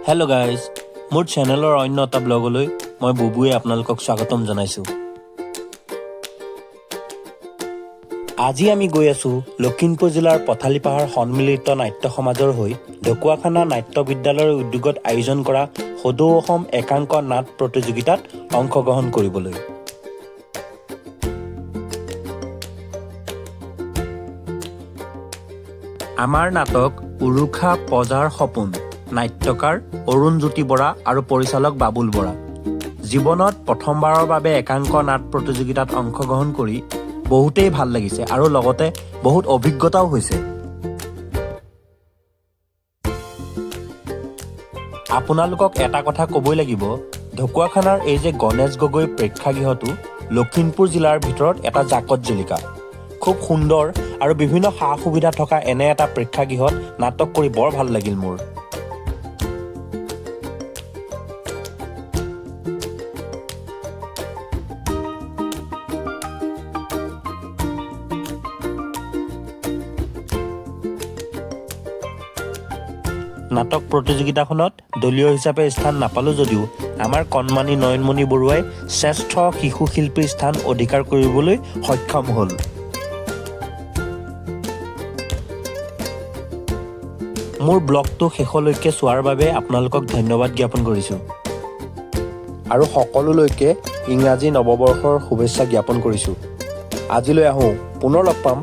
Hello' guys, মোৰ চেনেলৰ অন্য এটা ব্লগলৈ মই বুবুৱে আপোনালোকক স্বাগতম জনাইছোঁ। আজি আমি গৈ আছোঁ লখিমপুৰ জিলাৰ পথালি পাহাৰ সন্মিলিত নাট্য সমাজৰ হৈ ঢকুৱাখানা নাট্য বিদ্যালয়ৰ উদ্যোগত আয়োজন কৰা সদৌ অসম একাংক নাট প্ৰতিযোগিতাত অংশগ্ৰহণ কৰিবলৈ। আমাৰ নাটক উৰুখা পজাৰ সপোন, নাট্যকাৰ অৰুণজ্যোতি বৰা আৰু পৰিচালক বাবুল বৰা। জীৱনত প্ৰথমবাৰৰ বাবে একাংক নাট প্ৰতিযোগিতাত অংশগ্ৰহণ কৰি বহুতেই ভাল লাগিছে আৰু লগতে বহুত অভিজ্ঞতাও হৈছে। আপোনালোকক এটা কথা ক'বই লাগিব, ঢকুৱাখানাৰ এই যে গণেশ গগৈ প্ৰেক্ষাগৃহটো লখিমপুৰ জিলাৰ ভিতৰত এটা জাকত জিলিকা। খুব সুন্দৰ আৰু বিভিন্ন সা সুবিধা থকা এনে এটা প্ৰেক্ষাগৃহত নাটক কৰি বৰ ভাল লাগিল মোৰ। নাটক প্ৰতিযোগিতাখনত দলীয় হিচাপে স্থান নাপালোঁ যদিও আমাৰ কণমানি নয়নমণি বৰুৱাই শ্ৰেষ্ঠ শিশু শিল্পীৰ স্থান অধিকাৰ কৰিবলৈ সক্ষম হ'ল। মোৰ ব্লগটো শেষলৈকে চোৱাৰ বাবে আপোনালোকক ধন্যবাদ জ্ঞাপন কৰিছোঁ আৰু সকলোলৈকে ইংৰাজী নৱবৰ্ষৰ শুভেচ্ছা জ্ঞাপন কৰিছোঁ। আজিলৈ আহোঁ, পুনৰ লগ পাম।